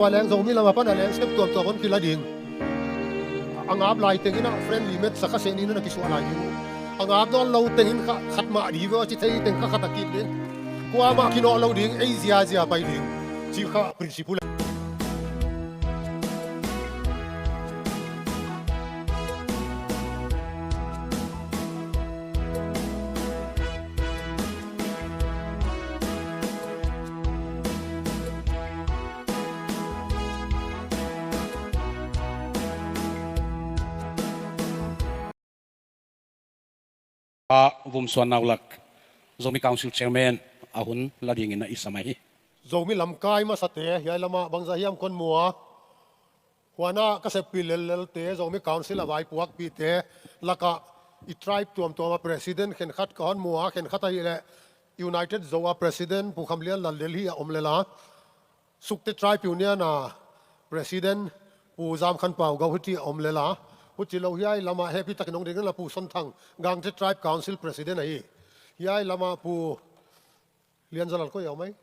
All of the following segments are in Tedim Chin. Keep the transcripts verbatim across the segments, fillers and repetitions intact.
Tua leng Zomi lam a pan a leng step tuamtuam hong kila ding. A ngap lai tengin ah friendly match a kha seh ni na kisuah lai ding uh. A ngap nawn lo tengin kha khat mah di ve aw ci thei teng kha khat a kik ding. Kuamah kinawh lo ding, ei ziazia pai ding. Ci kha principle. A vumsuan naulak Zomi Council Chairman a hun la dingin a i sam ahi. Zomi lamkai masate hiai lamah bangzah hiam kon mua. Huana ka seppih lellelte, Zomi Council a vaipuakpihte lakah i tribe tuamtuam a president khenkhat ka hon mua, khenkhat ahih leh United Zo a president Pu Kham Lian Lal Delhi a om lela, Sukte Tribe Union a president Pu Zam Khan Pau Gauhiti a om lela, huci lo hiai lamah hehpihtakin hong ding inla Pu Son Thang, Gangte Tribe Council president ahi. Hiai lamah Pu Lian Zalal koi a om ai?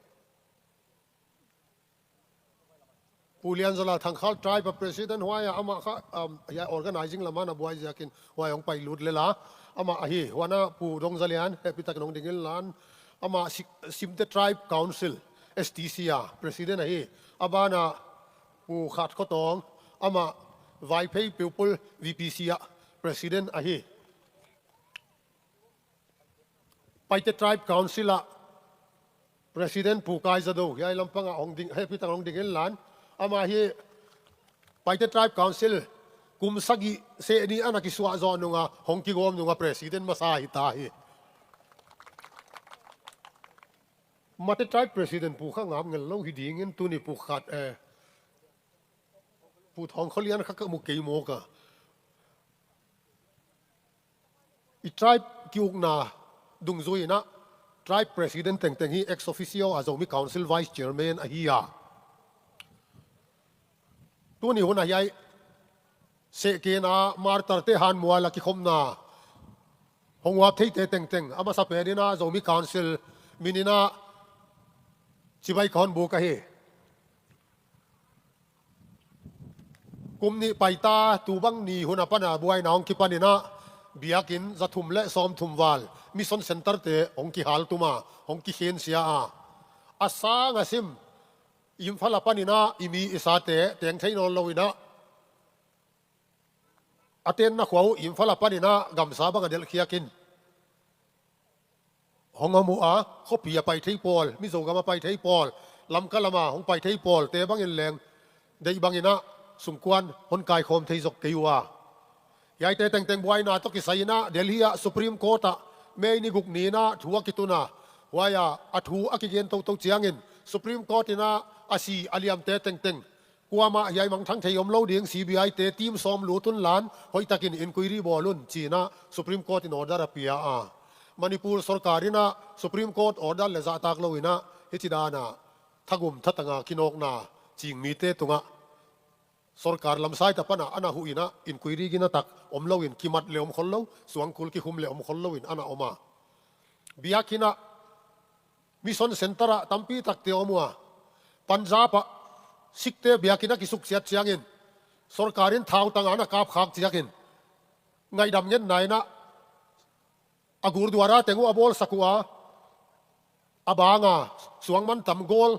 Pu Lian Zalal Thangkhal Tribe a president huai a, amah kha, um, hiai organizing lamah na buai ziakin huai hong pai lut lela. Amah ahi, huana Pu Dong Za Lian, hehpihtakin hong ding inla. Amah Si-, Simte Tribe Council, S T C a president ahi. A bana Pu Khat Khotawng, amah Vaiphei People V P C a president ahi. Paite Tribe Council ah president Pu Kai Za Do, hiai lampang ah hong ding, hehpihtak hong ding inla. Amah hi Paite Tribe Council kum sagih seh ni ana kisuah zawh nunga hong kigawm nunga president masa hita hi. Mate Tribe president Pu Kha Ngap Ngel lo hi dingin tuni Pu Khat, eh, Pu Thawng Khua Lian kha ka mu kei mawk a. I tribe ki-ukna dungzui in ah, tribe president tengteng hi ex officio a Zomi Council vice chairman ahi a. Tuni hun a hiai sehken a martyrte hanmual a kikhopna hong uap theite tengteng, a masa pen in ah Zomi Council min in ah chibai ka hon buk ahi. Kum nih paita, tu bang ni hun a pana buaina hong kipan in ah, biakinn za thum leh sawm thum val, mission centre te hong kihaltum a, hong kikhensia a. A sang a sim, Imphal a pan in ah, i mi i sate, teng thei nawn lo in ah, a tenna khua uh Imphal a pan in ah, gamsa bang a delhkhiak in. Hong om uh a, khuapi a pai thei pawl, Mizo gam a pai thei pawl, Lamka lam a hong pai thei pawlte bangin leng, deih bangin ah, sungkuan hon kaikhawm thei zok kei uh a. Hiaite tengteng buaina tawh kisai in ah, Delhi ah Supreme Court ah, May ni guk ni in ah, thu a kitun a. Huai a, a thu a kigen toto ciangin, Supreme Court in ah, a si a liamte tengteng, kuamah hiai mangthang thei om lo ding, C B I te team sawm lut unla, hoihtakin inquiry bawl un, ci in ah Supreme Court in order a pia a. Manipur sorkar in ah Supreme Court order leh zahtak lo in ah, hici dan a thagum thatang a kinawkna cing mite tungah, sorkar lam side a pan a ana huh in ah, inquiry gina tak om lo in, kimat leh om khol lo, suangkul kikhum leh om khol lo in ana om a. Biakinn ah mission centre ah tampi takte om uh a. Punjab ah Sikh te biakinn a kisuksiat ciangin, sorkar in thautang a ana kapkhak ciangin, ngaihdam ngetna in ah, a gurdwara teng uh a bawlsak uh a, a bang a suangmantam gawl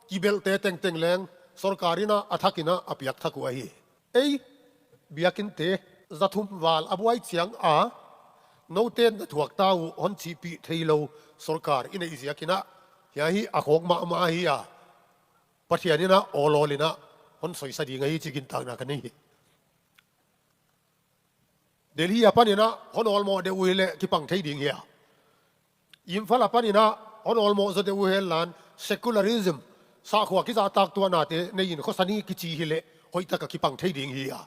kibelhte tengteng leng, sorkar in ah a thak in ah a piakthak uh ahi. Ei biakinnte za thum val a buai ciang a, note na thuakta uh hon cihpih thei lo sorkar i neih ziakin ah, hiai hi a khawk mahmah ahi a, Pathian in ah awlawl in ah hon soisa ding ahi ci gintakna ka nei hi. Delhi a pan in ah hon awlmawh deuh uh hi leh kipang thei ding hi a. Imphal a pan in ah hon awlmawh zaw deuh uh hen la, secularism, sahkhua kizahtak tuahnate nei in khawsa ni kici hi leh, hoihtak a kipang thei ding hi a.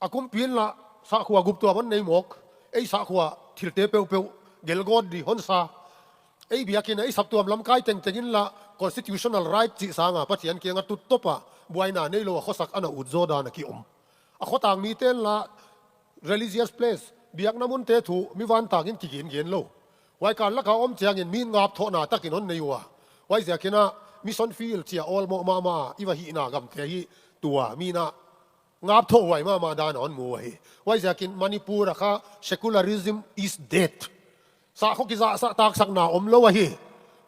A kumpi in lah sahkhua guptuam hon nei mawk, ei sahkhua thilte peuhpeuh gelgawt di hon sa. Ei biakinn a i saptuam lamkai tengteng in lah constitutional right cih sang a Pathian kiang a tuttop a buaina nei lo a khuasak ana ut zaw dan a kiom. A khuatang mite in lah religious place, biakna munte thu mi vantang in kigengen lo. Huai kal lak a om ciangin mi in ngapthawhna takin hon nei uh a. Huaiziakin ah Mission field cia awlmawh mahmah a i va hihna gamte hi. Tua mi na ngap thawh huai mahmah dan a hon mu uh ahi. Huaiziakin Manipur a kha secularism is dead. Sahkhua kizahsah taksakna om lo ahi.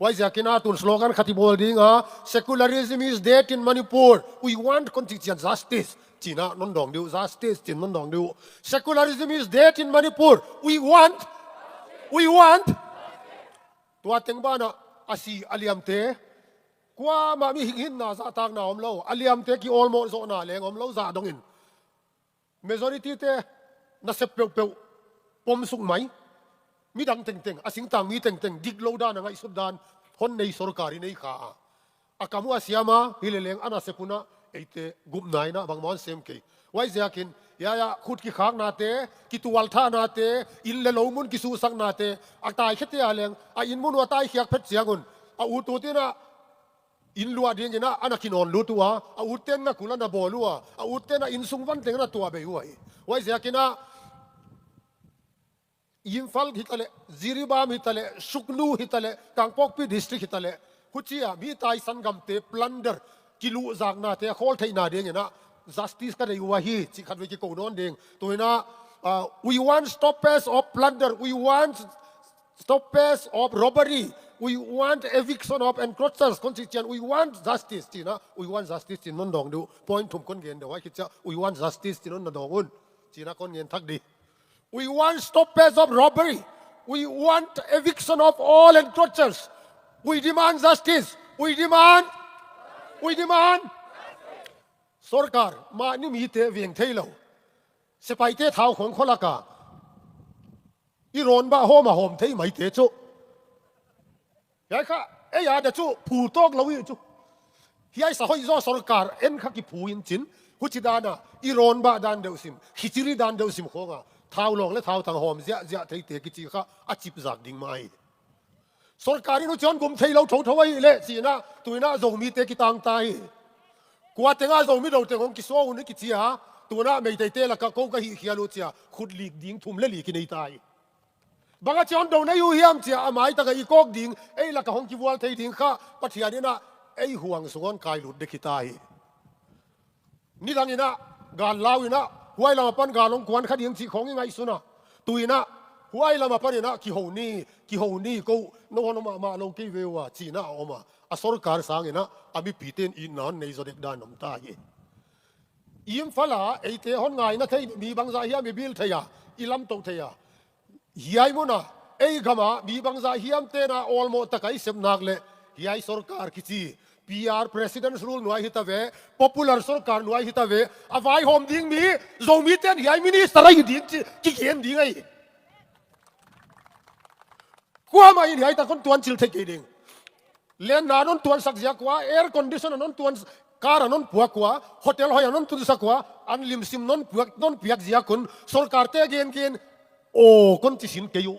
Huaiziakin a tun slogan khat i bawl ding a, "Secularism is dead in Manipur. We want," kon cih ciang, "justice," cina non dawng deuh, "justice," cin non dawng deuh. "Secularism is dead in Manipur. We want, we want." Tua teng banah a si a liamte, kuamah mihing hinna zahtakna om lo, a liamte ki-awlmawh zawhna leng om lo zah dongin, majority te nasep peuhpeuh pom suk mai. Midang tengteng, a singtang mi tengteng dik lo dan a ngaihsut dan hon nei sorkar i nei kha a, a kam uh a siam a, hi leleng a nasep un ah eite gupna in ah bangmah hon sem kei. Huaiziakin hiai ah khut kikhaknate, kitualthahnate, inn le lo mun kisuhsaknate, a taikhiate a leng a inn mun uh a taikhiak phet ciangun a ut ut in ah inn luah dingin ah a na kinawn lut uh a, a utte in na kul a na bawl uh a, a utte in ah inn sung van teng a na tuah bei uh ahi. Huaiziakin ah Imphal hitaleh, Jiribam hitaleh, Sugnu hitaleh, Kangpokpi District hitaleh, huci a mi taisan gamte plunder, kiluhzaknate a khawl theihna dingin ah justice ka deih uh ahi, cih khat vei kikou nawn ding. Tu in ah, ah, "We want stoppage of plunder, we want stoppage of robbery, we want eviction of encroachers," kon cih ciang, "We want justice," cina, "We want justice," cin non dawng deuh. Point thum kon gen deuh, huai khit ciang, "We want justice," cin non na dawng un, cina kon gen thak di. "We want stoppage of robbery. We want eviction of all encroachers. We demand justice. We demand, we demand." Sorkar mahni mite veng thei lo, sepaite thau khong khualak a i rawn bah hawm a hawm thei maite cu, hiai kha ei a dah cu phu tawk lo hi cu. Hiai sa hoih zaw sorkar en kha kiphu in cin, huci dan a i rawn bah dan deuh sim, khichiri dan deuh sim khong a thau lawng le thau thang hawm ziahziah theite kici kha a cipzak ding mah hi. Sorkar in huci hon gum thei lo thotho ahih leh cina, tu in ah Zomite kitang ta hi. Kua teng ah Zomi do teng hong kisuah un i kici a, tu in ah Meiteite lakah ko ka hihkhial uh cia khut lik ding thum le li kinei ta hi. Bang a ci hon do na hi uh hiam cia, a maitak a i kawk ding, ei lakah hong kivual thei ding kha Pathian in ah ei huang sung hon kailut dek hi ta hi. Nidang in ah gal lau in ah, huai lam apan gal hong kuan kha ding cih khong i ngaihsun a, tu in ah huai lam apan in ah kiho ni, kiho ni, ko nong hon om mahmah lo kei ve uh a, cina a om a, a sorkar sang in ah a mipite in itna hon nei zaw dek dan om ta hi. Imphal a eite hon ngaina thei mi bangzah hiam i bil thei a, i lamtoh thei a, hiai mun a ei gam a mi bangzah hiamte in ah awlmawh tak a i sep nak leh hiai sorkar kici PR, President's Rule nuai hi ta ve, popular sorkar nuai hi ta ve, a vaihawm ding mi Zomite in hiai minister ahi ding ci kigen ding ahi. Kuamah in hiai tak hon tuancil thei kei ding. Lenna non tuansak ziak ua, air condition a non tuan, car a non puak ua, hotel hoih a non tunsak ua, an limsim non puak, non piak ziak un sorkarte gengen aw kon ci sin kei uh.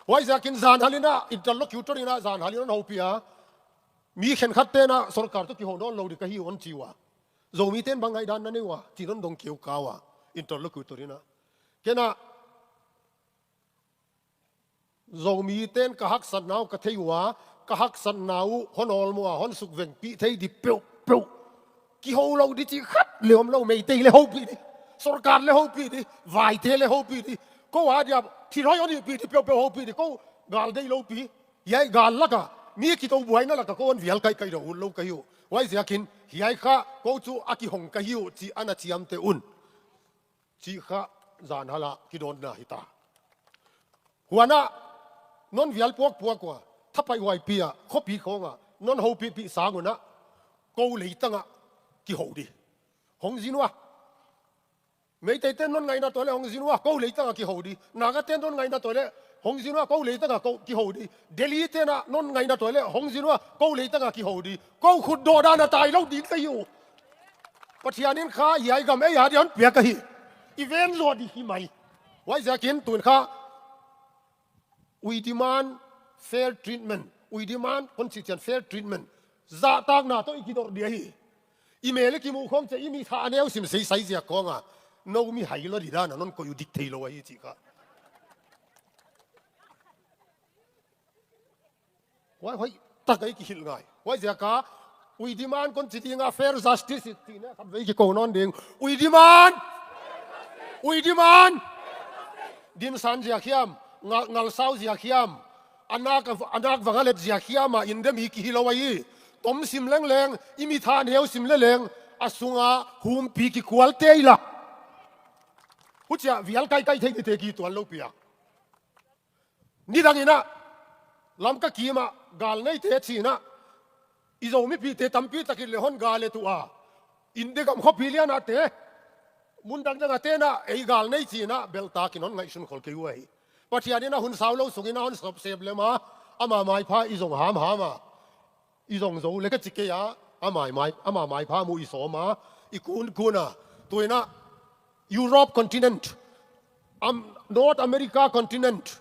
Huaiziakin zanhal in ah interlocutor in ah zanhal in hon hopih a, mi khenkhatte in ah sorkar tawh kiho nawn lo ding ka hi uh hon ci uh a, Zomite in bang ngaihdan na nei uh a, cin hon dong keu kau a, interlocutor in ah. Ken ah Zomite in ka haksatna uh ka thei uh a, ka haksatna uh hon awlmawh a, hon sukvengpih thei di peuhpeuh, kiho lo di cih khat le om lo, Meitei le hopih di, sorkar le hopih di, vaite le hopih di, ko a dia thil hoih hon hihpih di peuhpeuh hopih di, ko gal deih lopi, hiai gal lakah mi kito buaina lakah ko hon vial kaihkaih deuh ut lo ka hi uh. Huaiziakin hiai kha ko cu a kihong ka hi uh cih a na ciamteh un, cih kha zanhal ah kidawnna hi ta. Huan ah non vial puakpuak ua, thapaih huaipi ah, khuapi khawng ah non hopihpih sang un ah, ko leitang ah kiho di, hong zin ua. Meiteite in non ngaihna tawh leh hong zin ua, ko leitang ah kiho di. Nagate in non ngaihna tawh leh hong zin ua, ko leitang ah ko kiho di. Delhite in ah non ngaihna tawh leh hong zin ua, ko leitang ah kiho di. Ko khutdawh dan a tai lo ding ka hi uh. Pathian in kha hiai gam ei a dia hon piak ahi. I ven luat di hi mai. Huaiziakin tun kha, "We demand fair treatment. We demand," kon cih ciang fair treatment. Zahtakna tawh i kidorh di ahi. I mel i kimuh khawng ciang i mi thah a neu sim seisai ziak khawng a, no mi hai lo di dan a non koih uh dik thei lo ahi cih kha. Huai hoih tak a i kihilh ngai. Huaiziak a, we demand kon ci ding a, fair justice i cih leh khatvei kiko nawn ding. We demand, we demand. Dimsan ziak hiam, ngal, ngalsau ziak hiam, a nak, a nak vang a let ziak hiam a, India mi kihi lo ahi. Tom sim lengleng, i mi thaneu sim leleng, a sunga humpi kikual tei la. Hucia vial kaikai thei tete kitual lo pia. Nidang in ah, Lamka kim ah gal neite ci-in ah, i Zo mipite tampi takin le hon gal et uh a, India gam khuapi lian ah te, mun dangdang a te in ah ei gal nei ci-in ah belhtak in hon ngaihsun khol kei uh ahi. Pathian in ah hun sau lo sungin ah hon sawp sep lem a, ama maipha i zong hamham a, i zong zo le ka ci kei a, ama mai, ama maipha mu i sawm a, i kunkun a. Tu in ah Europe continent, am, North America continent,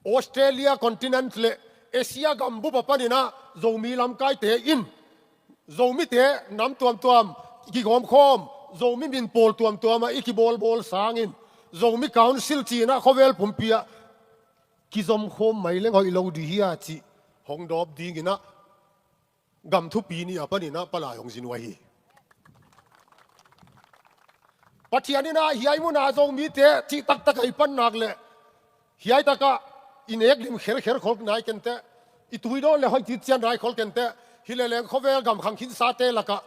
Australia continent le Asia gambup a panin ah Zomi lamkaite in, Zomite nam tuamtuam kigawmkhawm, Zomi min pawl tuamtuam ah i kibawlbawl sangin, Zomi Council ci-in ah khuavel pumpi ah kizomkhawm mai leng hoih lo ding hi a cih hong dawp dingin ah gam thupi nih a panin ah palai hong zin uh ahi. Pathian in ah hiai mun a Zomite cih taktak a i pan nak leh, hiai tak ah i nek lim kherkher khol nai kenteh, i tui dawn le hoih citcian nai khol kenteh, hi leleng khuavel gam khang khinsate lak ah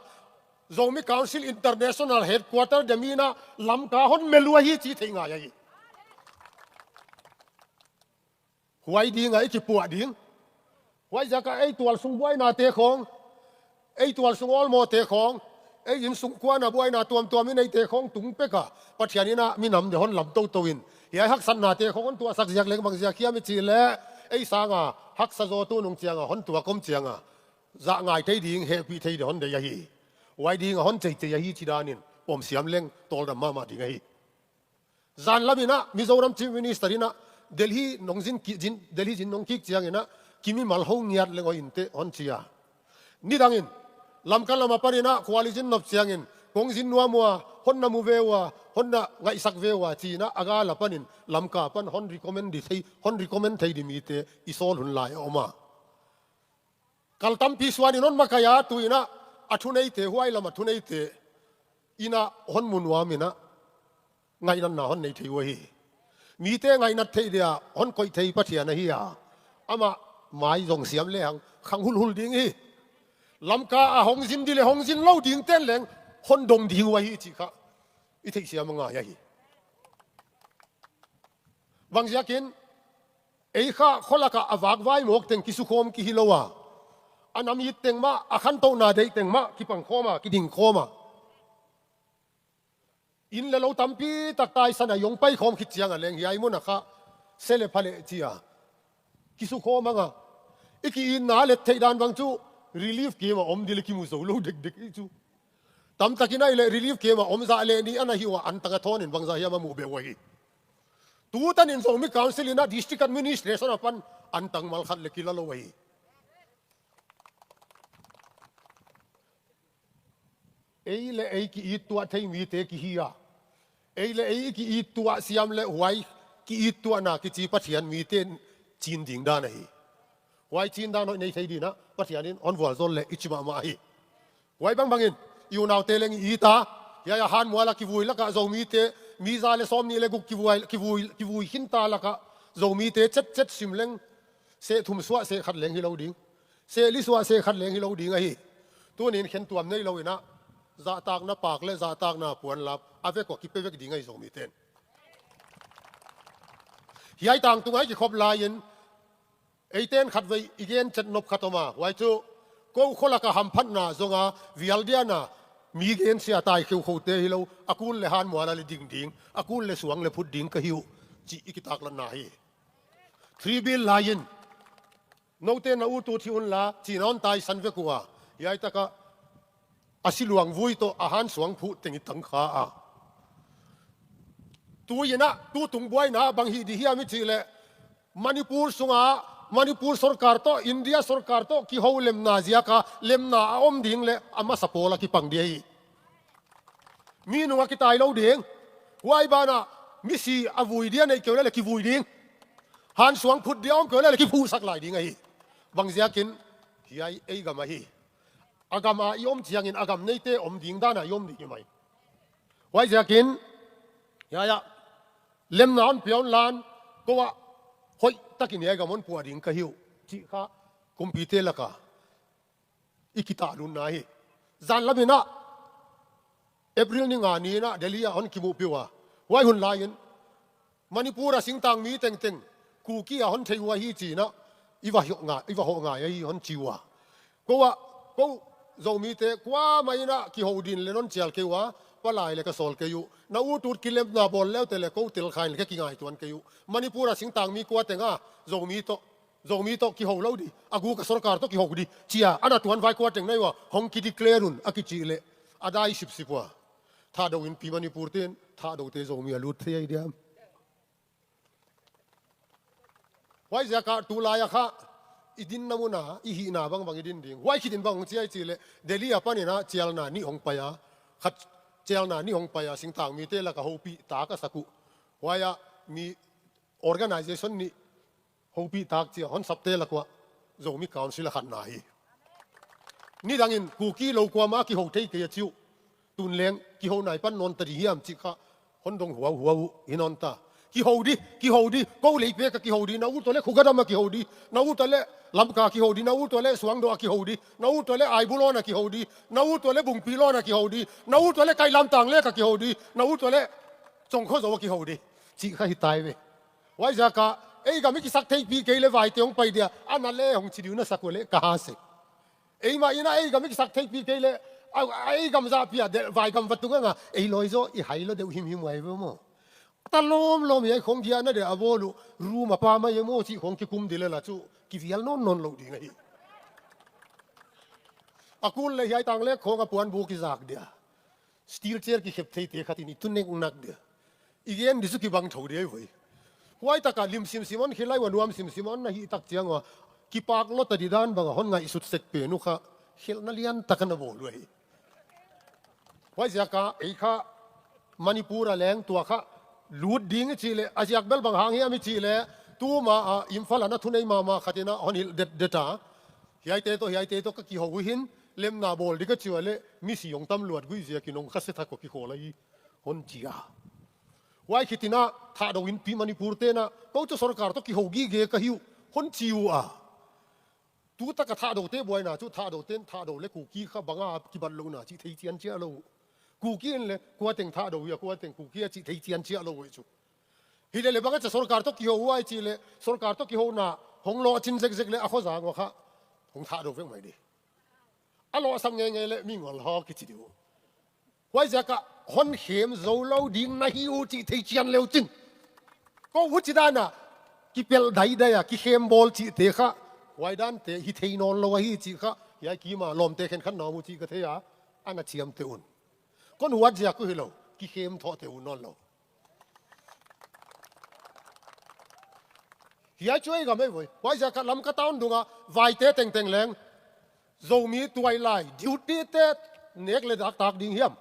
Zomi Council International Headquarter demin ah Lamka hon melh uh ahi cih theih ngai ahi. Huai ding a i kipuah ding. Huaiziak a ei tualsung buainate khawng, ei tualsung awlmawhte khawng, ei innsung kuan a buaina tuamtuam i neihte khawng tung pek a, Pathian in ah minam deih hon lam toto in, hiai haksatnate khawng hon tuahsak ziak leng bang ziak hiam i cih leh, ei sang a haksa zaw tu nung ciang a hon tuak om ciang a, zah ngai thei ding, hehpih thei ding hon deih ahi. Huai ding a hon ceicei ahi cih danin pawm siam leng tawldam mahmah ding ahi. Zan lam in ah Mizoram Chief Minister in ah Delhi nong zin ki, zin, Delhi zin nong kik ciangin ah kimimal ho ngiat leng hoih inteh hon ci a. Nidang in Lamka lam a panin ah khuali zin nop ciangin kong zin nuam uh a, hon na mu ve uh a, hon na ngaihsak ve uh a ci-in ah a gal a panin Lamka pan hon recommend di thei, hon recommend thei di mite i sawl hun lai a om a. Kal tampi suan in hon makaih a, tu in ah a thuneite, huai lam a thuneite in ah hon mu nuam in ah ngaihnatna hon nei thei uh ahi. Mite ngaihnat theih dia hon koih thei Pathian ahi a, amah mai zong siam lehang khang hulhul ding hi. Lamka a hong zin di le hong zin lo dingte'n leng hon dong ding uh ahi cih kha i theihsiam a ngai ahi. Bang ziakin, ei kha khualak ah a vakvai mawk teng kisukhawm kihi lo a, a nam it teng mah, a khantohna deih teng mah kipang khawm a, kiding khawm a, inn le lo tampi tak taisan a i hong pai khawm khit ciang a leng hiai mun a kha se le pha leh ci a kisukhawm hang a, i ki-itna let theih dan bang cu relief camp a om di le kimu zo lo dekdek hi cu. Tamtak in ahih leh relief camp a om zah leh nih a na hi uh a, antang a thawn in bangzah hiam a muh beh uh ahi. Tutan in Zomi Council in ah District Administration a pan antang mal khat le kila lo ahi. Ei le ei ki-it tuah thei mite kihi a, ei le ei i ki-it tuah siam le huai ki-it tuahna kici Pathian mite cin ding dan ahi. Huai cin dan hoih nei thei ding in ah Pathian in hon vualzawl le i ci mahmah ahi. Huai bangbang in i unaute leng i it a, hiai a Hanmual a kivui lak ah Zomite mi za le sawmnih le guk kivui, kivui, kivui khinta lak ah Zomite cetcet sim leng seh thum suah seh khat leng hi lo ding. Seh li suah seh khat leng hi lo ding ahi. Tuni in khentuam nei lo in ah zahtakna pak le zahtakna puanlap a vek uh a kipia vek ding ahi Zomite'n. Hiai tangtung ah i kikhop lai in eite'n khatvei i gen cetnop khat om a, huai cu ko khualak a hamphatna zong a vial dian a mi gensia tai kheuhkhohte hi lo, a kul le Hanmual a le ding ding, a kul le suang le phut ding ka hi uh cih i kitaklatna hi. Three Bill lai in note na ut uh thei un la ci-in a hon taisan vek uh a, hiai tak ah a siluang vui tawh a hansuang phuh teng i tang kha a. Tu in ah, tu tung buaina ah bang hih ding hiam i cih leh Manipur sung ah Manipur sorkar tawh India sorkar tawh kiho lemna ziak a lemna a om ding le a masa pawl a kipang ding ahi. Mi nung a kitai lo ding. Huai ban ah misi a vui dia neih kei uh le le kivui ding. Hansuang phut dia om kei uh le le kiphuhsak lai ding ahi. Bang ziakin Hiai ei gam ahi. A gam a i om ciangin a gam neite om ding dan a i om ding hi mai. Huaiziakin hiai ah lemna hon pia un lan, ko ah hoihtakin hiai gam hon puah ding ka hi uh, cih kha kumpite laka i kitahlutna hi. Zanlam in ah April ni nga ni in ah Delhi ah hon kimuhpih uh a, huai hun lai-in Manipur a singtang mi tengteng Kuki a hon thei uh ahi ci-in ah i va hoh ngai, i va hoh ngai ahi hon ci uh a. Ko ah, ko Zomite kuamah in ah kiho ding leng hon cial kei uh a, palai leng ka sawl kei uh. Na utut kilemna bawl le uh teh leng ko telkhain leng ka kingaituan kei uh. Manipur a singtang mi kua teng a Zomi tawh, Zomi tawh kiho lou di, a guk a sorkar tawh kiho di ci-a a na tuanvai kua teng na hi uh a, hong kideclare un a kicih leh a dai sipsip uh a. Thahdo innpi Manipur te'n Thahdote Zomi a lut thei ahi diam? Huaiziak ah tulai a kha i dinna mun a i hihna bangbang i din ding. Huai khit in bang hong ci hiam cih leh Delhi a panin ah cialna nih hong pai a, khat cialna nih hong pai a, singtang mite laka hopih tak a sak uh. Huai ah mi organization nih hopih tak ci-a hon sapte lak uah Zomi Council a khatna hi. Nidangin Kuki lou kuamah a kiho thei kei a ci uh. Tun leng kiho nai pan nawn ta di hiam cih kha hon dong huauhuau uh hi nawn ta. Kiho di, kiho di, ko lei pek a kiho di, na ut uh leh Khugadam a kiho di, na ut uh leh Lamka kiho di, na ut uh leh Suangdoh a kiho di, na ut uh leh Aibu lawn a kiho di, na ut uh leh Bungpi lawn a kiho di, na ut uh leh Kailam Tanglek a kiho di, na ut uh leh Congkhozo a kiho di, cih kha hi tai ve. Huaiziak ah ei gam i kisak theihpih kei leh vaite hong pai dia, a na leh hong ci di uh na sak uh leh ka ha sek. Eimah in ah ei gam i kisak theihpih kei leh, a, a ei gam zahpih a, de, vaigam va tung anga, ei lawi zaw i hai lua deuh himhim uh ahi ve maw. Ta lawmlawm hiai khong giahna dia a bawl uh, room a pa mai e maw cih khong kikum di leh la chu kivial nawnnawn lou ding ahi. A kul leh hiai Tanglek khong a puanbuk i zak dia, steel chair kikhep theite khat in i tu neknak dia, i gen di chu kibang tho dia i voi. Huai tak a lim simsim hon khia lai ua, nuam simsim hon na hih tak ciang ua, kipak lua ta di dan bang a hon ngaihsut sek pen uh kha khelhna lian tak a na bawl uh ahi. Huaiziak ah ei kha Manipur a leng tua kha lut ding i cih leh, a ziak bel bang hang hiam i cih leh, tuma a Imphal a na thunei mahmah khat in ah hon hilh detdet a, hiaite tawh, hiaite tawh ka kiho uh hi, lemna bawl di ka ci uh a leh misi hong tam luat guih ziakin hong khasia thak uh kikhawl ahi, hon ci a. Huai khit in ah Thahdo innpi Manipur te'n ah ko chu sorkar tawh kiho gige ka hi uh, hon ci uh a. Tu tak a Thahdote buaina chu Thahdote'n Thahdo leh Kuki kha bang a kibat louhna cih thei cianciah lou uh. Kuki in leh kua teng Thahdo hi a, kua teng Kuki a cih thei cianciah lou uh hi chu. Hi leh leh bang a ci a, sorkar tawh kiho uh a i cih leh sorkar tawh kihona hong lawhcin zekzek leh a khuazang ua kha hong Thahdo vek mai di. A lawhsam ngeingei leh Mingol haw kici di uh. Huaiziak ah hon khem zo lou ding na hi uh cih thei cian le uh cin. Ko uh ci dan a kipelh daidai a kikhem bawl cihte kha, huai dante hi thei nawn lou ahi cih kha hiai kim a lawmte khenkhat na om uh cih ka thei a, a na ciamteh un. Kon huat ziak uh hi lou, kikhem thawhteh uh nawn lou. Hiai chu ei gam ei voi. Huaiziak ah Lamka town dung a vaite tengteng leng Zomi tuailai duty te nek leh daktak ding hiam,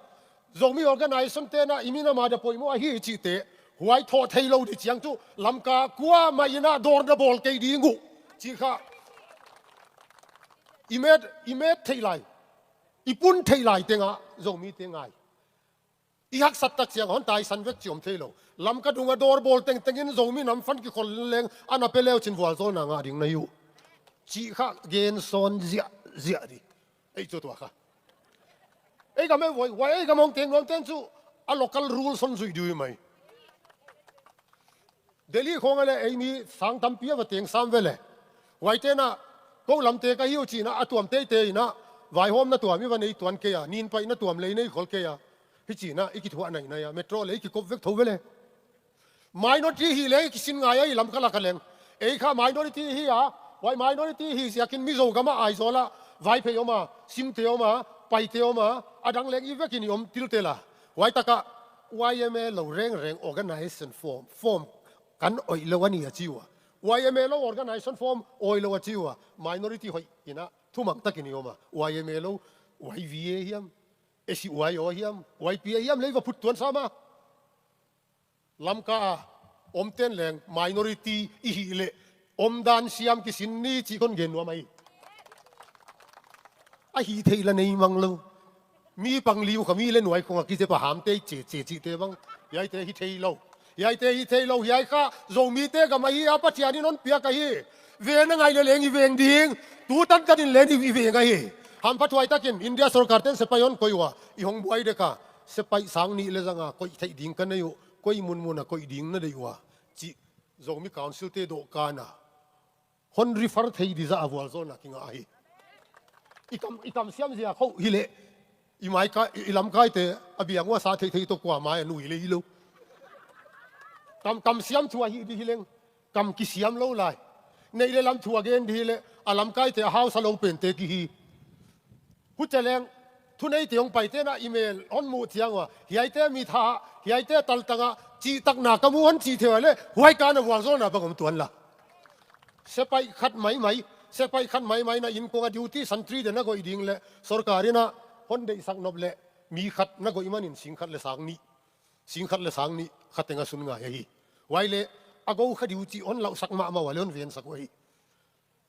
Zomi organization te'n ah i minam a dia poimoh ahi i cihte, huai thawh thei lou di ciang chu Lamka kuamah in ah dawr na bawl kei ding uh cih kha i met, i met theih lai, i pun theih lai teng ah Zomite ngai. I haksat tak ciang hon taisan vek ci om thei lou. Lamka dung a dawr bawl tengteng in Zomi nam fund kikhol leng a na pe le uh cin vualzawlna ngah ding na hi uh cih kha gen sawn ziahziah di. Ei cu tua kha ei gam ei voi, huai ei gam hong teng nuamte'n chu a local rules hon zuih di uh hi mai. Delhi khong ah leh ei mi sang tampi a va teng sam ve leh, huaite'n ah ko lamte ka hi uh ci-in ah a tuam teitei in ah vaihawmna tuam i va nei tuan kei a, ninpaihna tuam lei nei khol kei a, hi ci-in ah i kithuah nainai a, metro leh i kikop vek tho ve leh. Minority hi leng i kisin ngai a, i Lamka lak ah leng ei kha minority hi a, huai minority hi ziakin Mizo gam ah, Aizawl ah Vaiphei om a, Simte om a, Paite om a, a dang leng i vekin i om tiltel a. Huai tak ah Y M A lo rengreng organization form, form kan oih lou a ni a ci uh a. Y M A lo organization form oih lou a ci uh a. Minority hoih in ah thumang takin i om a. Y M A lo, Y V A hiam, S Y O hiam, Y P A hiam leh i va phut tuan sam a. Lamka a omte'n leng minority i hih leh omdan siam kisin ni cih kon gen nuam ahi. a hih theih la nei mang lo. Mi pang liu kha mi le nuai khong a kizep a hamte i ce ce cihte bang. Hiaite hi thei lo. Hiaite hi thei lo. Hiai kha Zomite gam ahi a, Pathian in hon piak ahi. Veng a ngai le leng i veng ding. Tu tantan in leng i veng ahi. Hampha thuai takin India sorkar ten sepaih hon koih uh a, i hong buai dek a, sepaih sang nih le zanga koih theih ding ka nei uh. Koi munmun a koih ding na deih uh a, cih Zomi Council te dawhkan a hon refer thei dizah a vualzawlna kingah ahi. I kam, i kam siam zia khoh hileh i mai ka, i, i lamkaite a biang uh a sa theihtheih tawh kua mai a nui le hi lo. Kam, kam siam thu ahi di hileng kam kisiam lo lai. Neih le lam thu a gen di hileh a lamkaite a hausa lo pente kihi. Hucia leng thuneite hong paite na email hon muh ciang uh a, hiaite mitha, hiaite taltang a cihtakna ka mu hon cih thei uh a le, huai ka na vualzawlna bang om tuan la. Sepaih khat maimai, sepaih khat maimai na innkuang a duty santri den a goih ding le sorkar in a hon deihsak nop le mi khat na goih manin sing khat le sang nih, sing khat le sang nih khat teng a sun ngai ahi. Huai le a go kha duty hon lauhsak mahmah uh a le hon vensak uh ahi.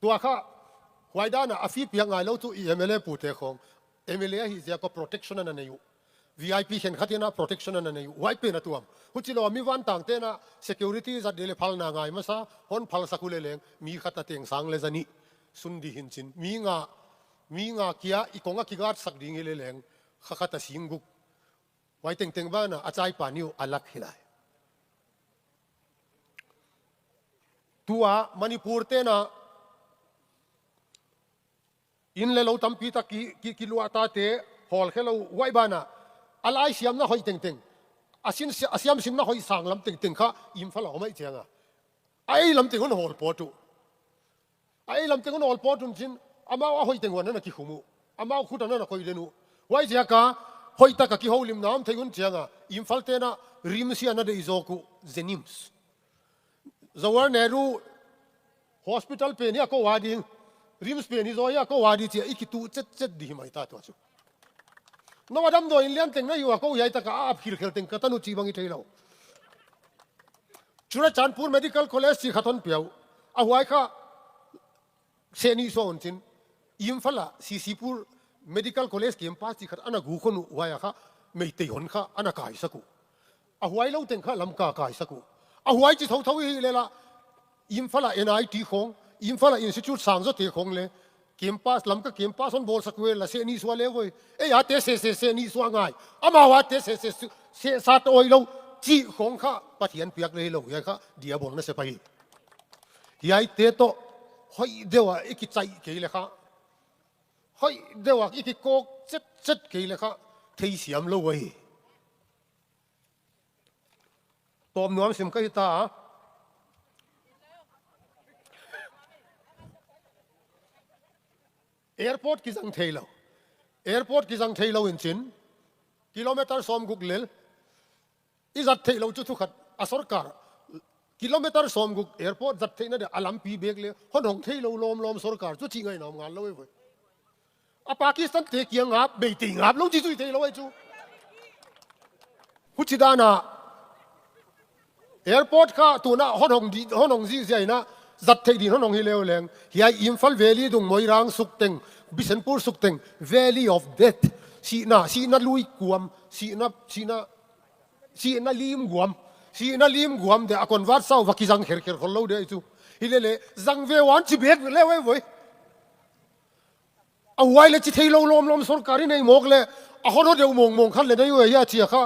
Tua kha huai dana a fee piak ngai lo tu i M L A pute khong, M L A ahi ziak a protection a na nei uh. V I P khenkhat in a protection a na nei uh. Huai pen a tuam. Huci lo a mi vantang ten a security zat dih le phalna ngai masa, hon phalsak uh le leng mi khat a teng sang le zanih sun dih hincin. Mi nga, mi nga kia i kong a kigatsak ding hi le leng kha khat a sing guk. Huai tengteng bana a caipa nih uh a lak hi lai. Tua Manipur tena inn le lo tampi tak ki, ki, kiluahtate hawlkhia lo huai bana a lai siamna hoih tengteng, a sin, a siamsinna hoih sang lam tengteng kha Imphal a om aih cianga a ei lam teng hon hawl pawt uh. A ei lam teng hon hawl pawt un cin amau a hoih teng huan na kikhum uh. Amau khut a na koih den uh. Huai ziaka hoih taka kiholimna om thei un cianga Imphal tena RIMS hi a na deih zawk uh, Jenims. Jawahar Nehru Hospital pen hi a ko a ding, RIMS pen hi zaw hi a ko a ding cia i kituh cetcet dih hi mai ta tua cu. No a damdawi in lian teng na hi uh a ko hiai taka a ap khilkhel teng ka tan uh cih bang i thei lo. Churachandpur Medical College cih khat hon pia uh. A huai kha seh nih suah un cin Imphal a CCpur Medical College campus cih khat a na guk hon uh, huai a kha Meitei hon kha a na kaisak uh. A huai lo teng kha Lamka kaisak uh. A huai ci thotho i hih leh lah Imphal a N I T khong, Imphal a institute sangzawte khong le campus, Lamka campus hon bawlsak uh e, la seh nih suah le voi. Ei a te seh seh seh nih suah ngai. Amau a te seh seh su-, seh sat awi lo cih khong kha Pathian piak le hi lo, hiai kha diabol nasep ahi. Hiaite tawh hoih deuh a i kicaih kei le kha, hoih deuh a i kikawk cetcet kei le kha theisiam lo ahi. Tawm nuam sim ka hi ta. Airport kizang thei lo. Airport kizang thei lo in cin kilometer sawmguk lel i zat theih lo cu thukhat a sorkar kilometer sawmguk airport zat theihna deuh a lampi bek le hon hong thei lo lawmlawm sorkar cu cih ngaihna om ngal lo e voi. A Pakistan te kiang ngap, Meitei ngap lo ci cu i thei lo e cu. Huci dana airport kha tuna hon hong di, hon hong zihziah ina zat theih din hon hong hi leuleng. Hiai Imphal Valley dung Moirang suk teng, Bishnupur suk teng, Valley of Death. Sihna, sihna lui kuam, sihna, sihna, sihna lim guam, sihna lim guam de a convert sau va kizang kherkher khol lo de cu. Hi lele zang ve wan ci bek le voi voi. A huai le ci thei lo lawmlawm sorkar i nei mawk le a hon aw deuh mawngmawng khat le nei uh e hia cia kha.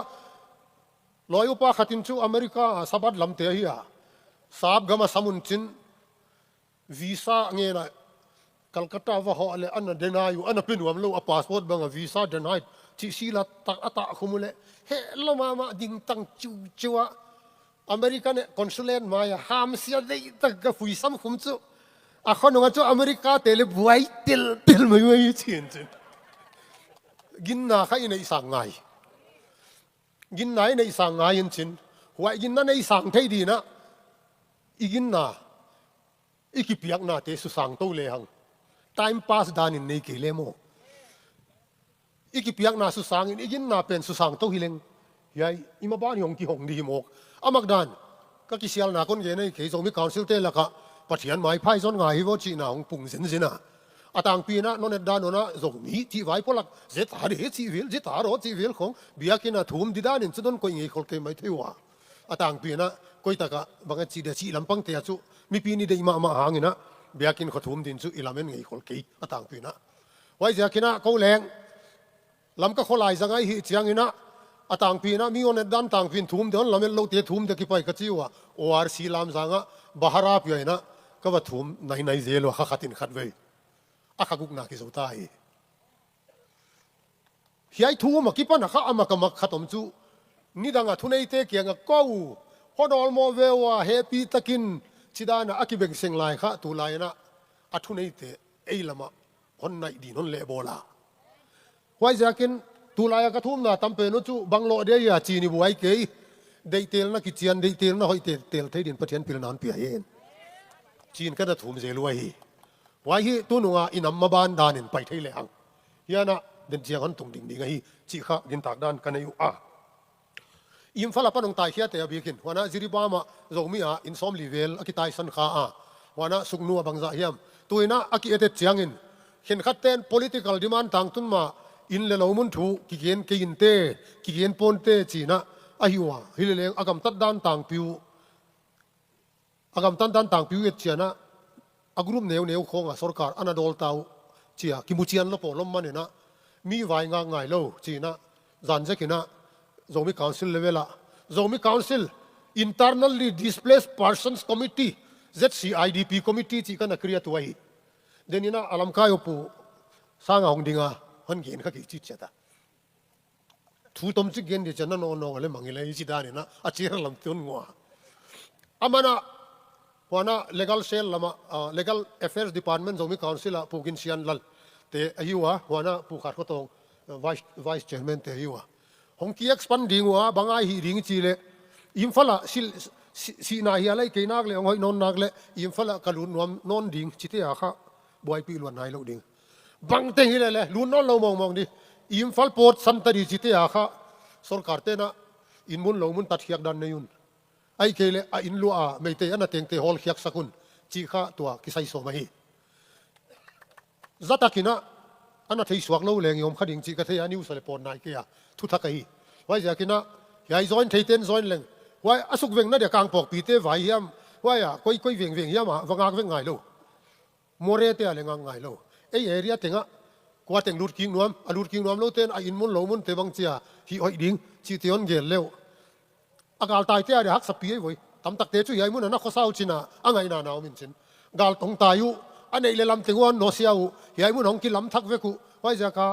Lawi upa khat in cu America a Sabbath lamte ahi a, Sap gam a sam un cin visa ngen a Calcutta va hawh le a na deny uh, a na pe nuam lo, a passport bang a visa deny cih sila tak a tah khum uh le heh lo mahmah dingtang ciuciu a America ne consulate mai a hamsia deihtak ka fuisam khum cu a khonung a cu America te le buai teltel mai mai cin cin. Ginna kha i neih sang ngai. Ginna i neih sang ngai in cin. Huai ginna neih sang thei dinah i ginna i kipiaknate susang to lehang time pass danin nei kei le maw? I kipiakna susangin i ginna pen susang to hileng hiai i maban hi hong kihong dih hi mawk. A makdan ka kisialna kon gen ahi kei, Zomi Council te lakah Pathian maiphai zon ngai hi vaw cihna hong pung zenzen a, A tangpi inah non et dan unah Zomi cih vai pawlak, zeta de cih vil, zeta raw cih vil khong biakinn ah thum dih danin cun non koih ngei khol kei mai thei uh a. A tangpi inah koi takah bang a cih dia cih lampangte ah cu mipi ni deih mahmah hanginah biakinn khua thum din cu i lamen ngei khol kei a tangpi inah. Huaiziak inah ko leng Lamka khualai zangai hih cianginah a tangpi inah mi on et dan tangpi in thum de, on lamet lote thum de kipai ka ci uh a, O R C lamzangah bahara pia inah ka va thum nainai zel uh a, kha khatin khat vei a kha gukna kizo ta hi. Hiai thum a kipan a kha a mak a mak khat om cu nidang a thuneite kiangah ko uh hon awlmawh ve uh a, hehpih takin ci dan a a kibengseng lai kha tulai inah a thuneite ei lamah hon naih din hon lehbawl a. Huaiziakin tulai a ka thumna tam pen uh cu bang lawh dia hi a ci ni buai kei. Deihtelna kician, deihtelna hoih tel thei din Pathian pilna hon pia hi. Ci-in ka na thum zel uh ahi. Huai hi tununga i nam maban danin pai thei lehang hianah den ciang hon tung dingding ahi cih kha gintak dan ka nei uh a. Imphal a pan hong taikhiate a bikin huanah Jiribam ah Zomi a inn sawmli vel a kitaisan kha a, huanah suknu a bangzah hiam tuinah a ki-etet ciangin khenkhatten political demand tangtun mah inn le lo mun thu kigen kei inte, kigen ponte cinah ahi uh a, hi leleng a gamtat dan tangpi uh a gamtat dan tangpi uh et cianah a group neuneu khawngah sorkar a na dawl ta uh cia kimucian lo pawl om maninah mi vai ngak ngai lo cinah zanzekinah Zomi Council level ah Zomi Council Internally Displaced Persons Committee, Z C I D P Committee cih ka na create uh ahi. Deninah a lamkai uh pu sanga hong dinga hon gen kha kei ciciat a thu tomcik gen di cian na nawnaw le mangile i ci daninah a ciar lam tun ngua. A manah huanah legal cell lamah, ah, Legal Affairs Department Zomi Council ah Pu Gin Sian Lal te ahi uh a, huanah Pu Khat Khuatawng, ah, vice, vice chairman te ahi uh a. Hong ki-expand ding uh a, bang a hih ding i ci leh Imphal ah sil, si, sihna hi a lai kei nak le hong hoih nawn nak le Imphal ah ka lut nuam nawn ding cite a kha buaipih luat nai lo ding. Bangteng hi lele lut nawn lo mawngmawng di. Imphal pawt santa di cite a kha sorkar tenah inn mun lo mun tatkhiak dan nei un. Aih kei le a inn luah a meitei a na tengte hawlkhiak sak un cih kha tua kisai sawm ahi. Zatakinah a na theisuak lo leng i om kha ding cih ka thei a, news a le pawt nai kei a thuthak ahi. Huaiziakinah hiai join theiten join leng huai a sukvengna dia kangpawkpite vai hiam, huai ah koi koi vengveng hiam ah va ngak vek ngai lo. Morete a le ngak ngai lo. Ei area tengah kua teng lut kik nuam, a lut kik nuam lote in a inn mun lo munte bang cia hih hoih ding cihte hon gel leuh. A galtaite a dia haksapi ei voi. Tamtakte cu hiai mun a na khuasa uh cina a ngaihna na om in cin gal hong tai uh. A neih le lam teng uh a hon nawsia uh. Hiai mun a hong kilam thak vek uh. Huaiziaka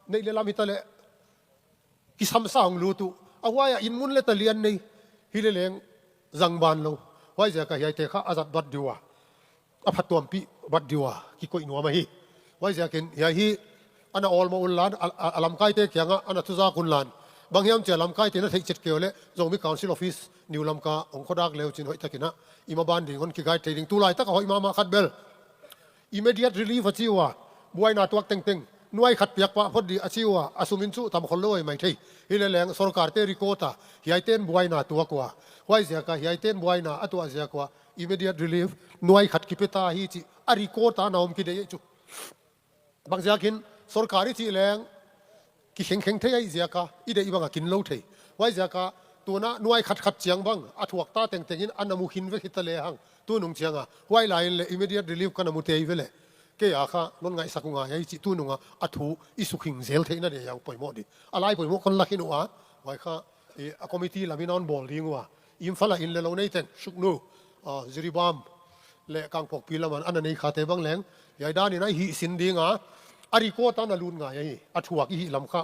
neih le lam hita leh kisamsa hong lut uh. A huai ah inn mun le talian nei hi le leng zangban lo. Huaiziaka hiaite kha a zat bat diu a, a phattuampih bat diu a kikoih nuam ahi. Huaiziakin hiai hi a na awlmawh un lan a, a, a lamkaite kiangah a na thuzak un lan. Bang hiam cia lamkaite na theih cet keu le Zomi Council Office New Lamka hong khuadak leu cin hoihtakinah i maban ding hon ki-guide thei ding. Tulaitak a hoih mahmah khat bel immediate relief a ci uh a, buaina tuak tengteng nuai khat piak pah phot dih a ci uh a, a sum in cu tam khol lo ahi mai thei. Hi le leng sorkarte record a hiaiten buaina tuak uh a, huaiziaka hiaiten buaina a tuah ziak uh a immediate relief nuai khat kipia ta hi cih a record a na om kideih cu. Bangziakin sorkar i cih leng kikhengkheng thei ahi ziaka i deih banga kin lo thei. Huaiziaka tunah nuai khatkhat ciang bang a thuak ta tengtengin a na mu khin vek hita lehang tunung cianga huai lai-in le immediate relief ka na mu tei veleh kei a kha non ngaihsak uh ngai ahi cih tununga a thu i sukhing zel theihna dia hiang poimawh dih. A lai poimawh kon lakhin uh a, huai kha i a committee lamin a hon bawl ding uh a, Imphal a inn le lo neiteng suknu, ah, Jiribam le Kangpokpi laman a na nei khate bang leng hiai danin a i hihsin dinga a record a na lut ngai ahi. A thuak i hih lam kha,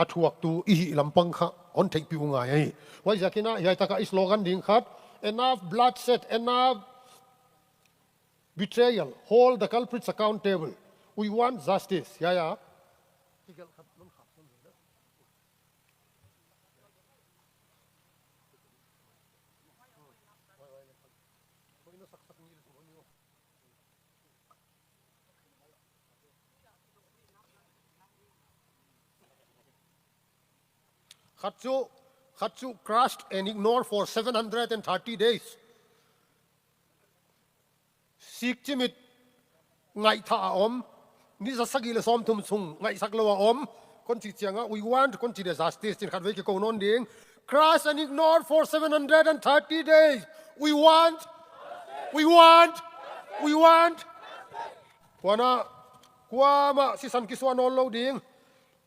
a thuaktu i hih lampang kha hon theihpih uh ngai ahi. Huaiziakinah hiaitakah i slogan ding khat, "Enough bloodshed, enough betrayal, hold the culprits accountable. We want justice." Hiai a khat cu, khat cu crushed and ignored for seven hundred and thirty days. Sikcimit ngaihthah a om, ni za sagih le sawmthum sung ngaihsak lo a om, kon cih ciangah, "We want," kon cih dia, "justice," cin khatvei kiko nawn ding. "Crush and ignore for seven hundred and thirty days. We want, we want, we want." Kuanah kuamah sisan kisuah nawn lo ding.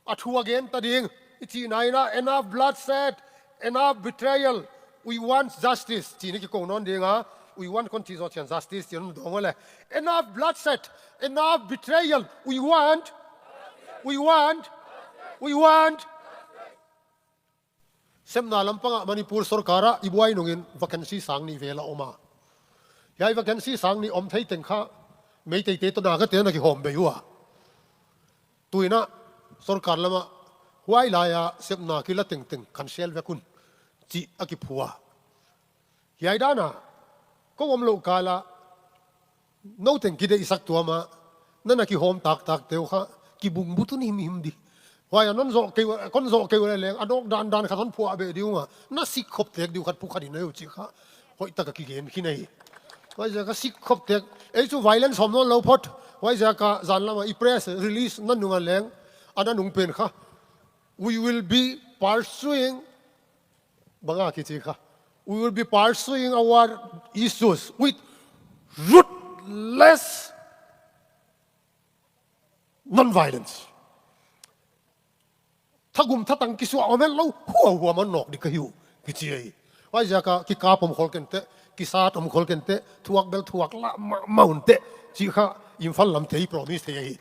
A thu a gen ta ding. I cihna in ah, "Enough bloodshed, enough betrayal. We want justice," ci-in i kiko nawn ding a. "We want," kon cih zawh ciang, "justice," ci-in hong dawng uh le. "Enough bloodshed, enough betrayal. We want, we want, we want." Sepna lampangah Manipur sorkar ah i buai nungin vacancy sang nih vel a om a. Hiai vacancy sang nih om thei teng kha Meiteite tawh Nagate na kihawm bei uh a. Tu-in ah sorkar lamah huai lai-a sepna kila tengteng khansel vek un cih a kiphu a. Hiai dan a ko om loh kal ah no teng kideihsak tuam a, na na kihawm taktakte uh kha kibungbut un himhim di. Huai a non zawh kei uh, kon zawh kei uh le leng a nawk dandan khat hon phuah beh ding uh a, na sik khop tek ding uh khat phu khat in a uh cih kha hoihtak a kigen khin ahi. Huaiziak a sik khop tek, ei cu violence hawm nawn lo phot. Huaiziak a zan lam a i press release na nung a leng, a na nung pen kha, "We will be pursuing," bang a kici kha, "We will be pursuing our issues with ruthless non-violence." Thagum thatang kisuah om het lo, huahua man nawk ding ka hi uh, kici ahi. Huaiziak a kikap om khol kei inteh, kisat om khol kei inteh, thuak bel thuak lah mahmah un teh, cih kha Imphal lamte i promise thei ahi.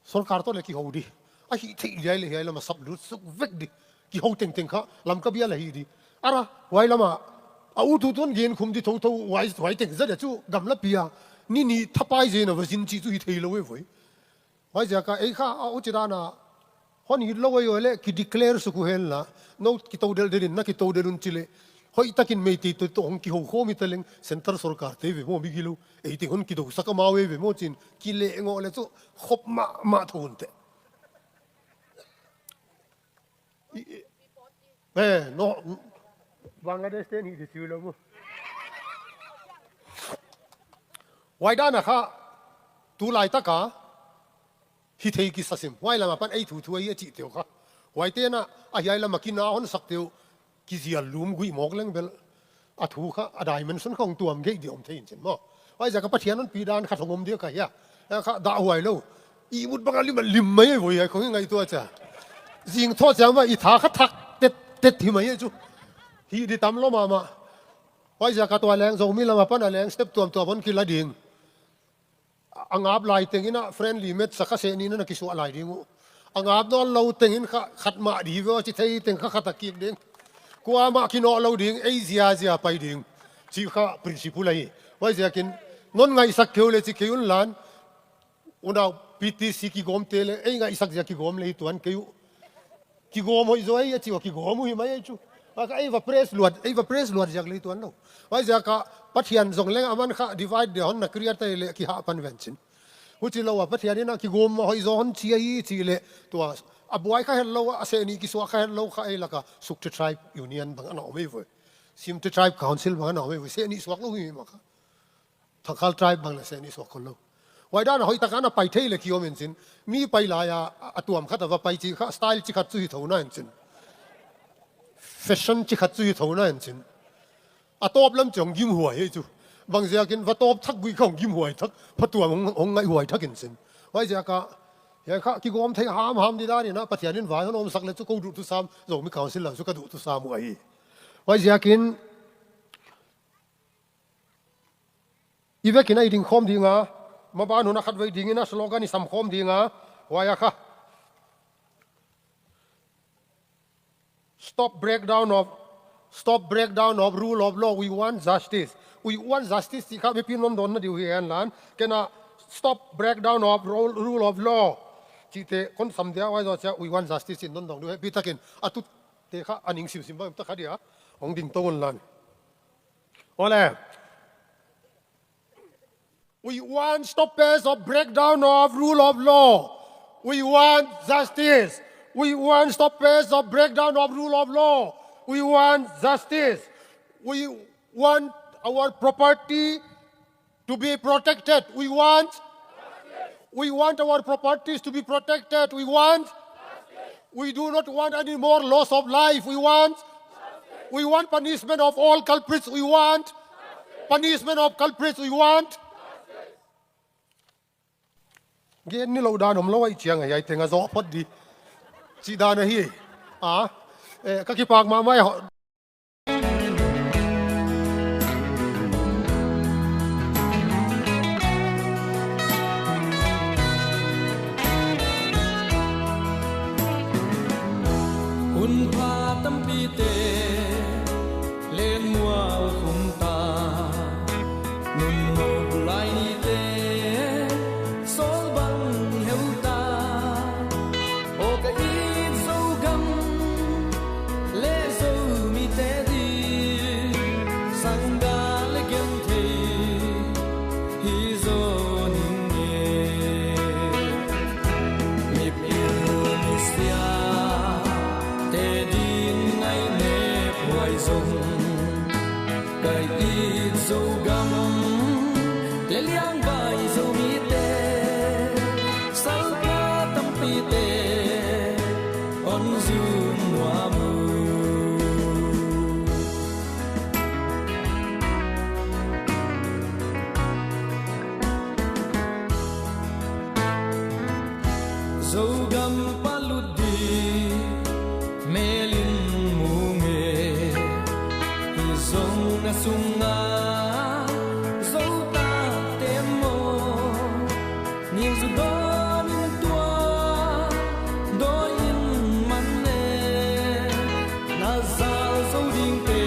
Sorkar tawh le kiho di. A hih theih liai le hiai lam a sap lut suk vek di. Kiho tengteng kha Lamka bial ahi di. A ra, huai lam a, a ut ut un gen khum di thotho, huai, huai teng zat a cu gamlapi a ni nih thapai zen a va zin cih cu hi thei lo e voi. Huaiziak a ei kha a uci dan a hon it lo ei uh leh kideclare suk uh hen la, no kito delhdel in, na kito delh un ci leh, hoihtakin Meiteite tawh hong kiho khawm hi ta leng, centre sorkarte ve maw, mi gilo, ei teng hon kidosak amau e ve maw, ci-in kilehngawh le cu khop mahmah tho un teh. I, i, eh, no, Bangladesh te nih di ci uh lo maw. Huai dan a kha tu laitak a hi thei kisa sim. Huai lam a pan ei thuthu ahi a cihte uh kha, huaite in ah a hiai lam a kina honsakte uh kizial lum guih mawk leng bel a thu kha a dimension kha hong tuam geih di om thei in cin maw. Huaiziak a Pathian honpi dan khat hong om di a ka hia. A kha dahhuai lo. Ihmut bang a lim a lim mai voi, hiai khong i ngaihtuah cia. Zing thawh ciang mah i tha kha thak tettet hi mai hi cu. Hih di tam lo mahmah. Huaiziak a tua leng Zomi lam a pan a leng step tuamtuam hon kila ding. A ngap lai tengin ah friendly match a kha seh nih na na kisuah lai ding uh. A ngap nawn lo tengin kha khat mah di ve aw ci thei teng kha khat a kik ding. Kuamah kinawh lo ding, ei ziazia pai ding. Cih kha principle ahi. Huaiziakin non ngaihsak kei uh le ci kei un lan. Unau P T C kigawmte le ei ngaihsak zia kigawm le hi tuan kei uh. Kigawm hoih zaw ei a ci uh a kigawm uh hi mai ei cu. A kha ei va press luat, ei va press luat ziak lei tuan lo. Huaiziak a Pathian zong leng a man kha divide dia hon na create ta le kihah pan ven cin. Huci lo a Pathian in a kigawm a hoih zaw hon ci ahi ci le tua a buai kha het lo a, a seh nih kisuah kha het lo kha ei lak a Sukte Tribe Union bang a na om ei voi. Simte Tribe Council bang a na om ei voi. Seh nih suak lo hi mah kha. Thangkhal tribe bang le seh nih suak khol lo. Huai dan a hoih tak a na pai thei le kiom in cin. Mi pai lai a, a tuam khat a va pai ci kha style ci khat cu hi tho na in cin. Fashion ci khat cu hi tho na in cin. A tawp lam ci hong gimhuai hi cu. Bang ziakin va tawp thak guih kha hong gimhuai thak. Phatuam hong, hong ngaihhuai thak in cin. Huaiziak a hiai kha kigawm thei hamham di dan in a Pathian in vai hon omsak le cu ko duhthusam Zomi Council lam cu ka duhthusam uh ahi. Huaiziakin i vekin a i ding khawm ding a, maban hun a khatvei dingin a slogan i sam khawm ding a, huai a kha, "Stop breakdown of, stop breakdown of rule of law. We want justice." "We want justice," cih kha mipi non dawn na diu hi hen lan. Ken a, "Stop breakdown of rule, rule of law," cihte kon sam dia, huai zaw cia, "We want justice," in non dawn diu hi. Pi takin a tutte kha a ning simsim bang ta kha dia hong ding to un lan. Ole. We want stoppage of breakdown of rule of law. We want justice. We want stoppage of breakdown of rule of law. We want justice. We want our property to be protected. We want We want our properties to be protected. We want. We do not want any more loss of life. We want. We want punishment of all culprits. We want. Punishment of culprits. We want. Gen ni lo dan om lo ai ciang ai ai teng a zo phot di. Ci dan ahi. A. Eh, ka kipak mahmah e. Hun pha tampite lenmual khum ta, nunmok lai nite sawl bang heu ta. Aw ka it Zogam le Zomite ding sangga le genthei hi zaw ning e. Mipil misia te ding ngainep huai zong ka it Zogam le liangvai Zomite salpa tampite hon zum nuam uh. Zogam palut ding mel in mu nge, hi zong na sunga Zo tate maw, ningzu dawn in tua dawi in man ne, na zal zo dingte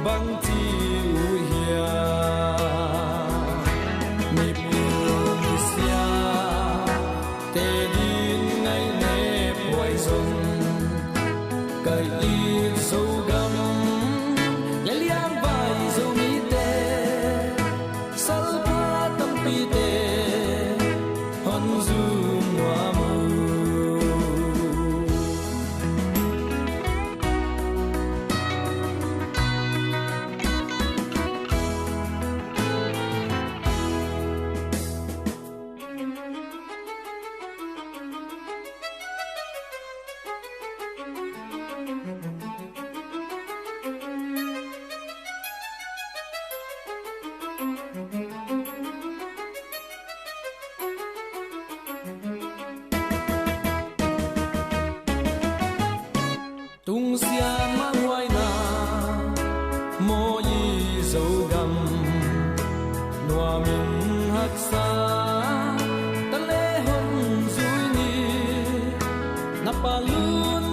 bang ci uh hiam? Mipil misia te ding ngainep huai zong ka it Zogam le liangvai Zomite salpa tampite hon zum nuam uh. Tungsiah mah huaina maw i Zogam, nuamin haksa ta le hon zui ni. Na palun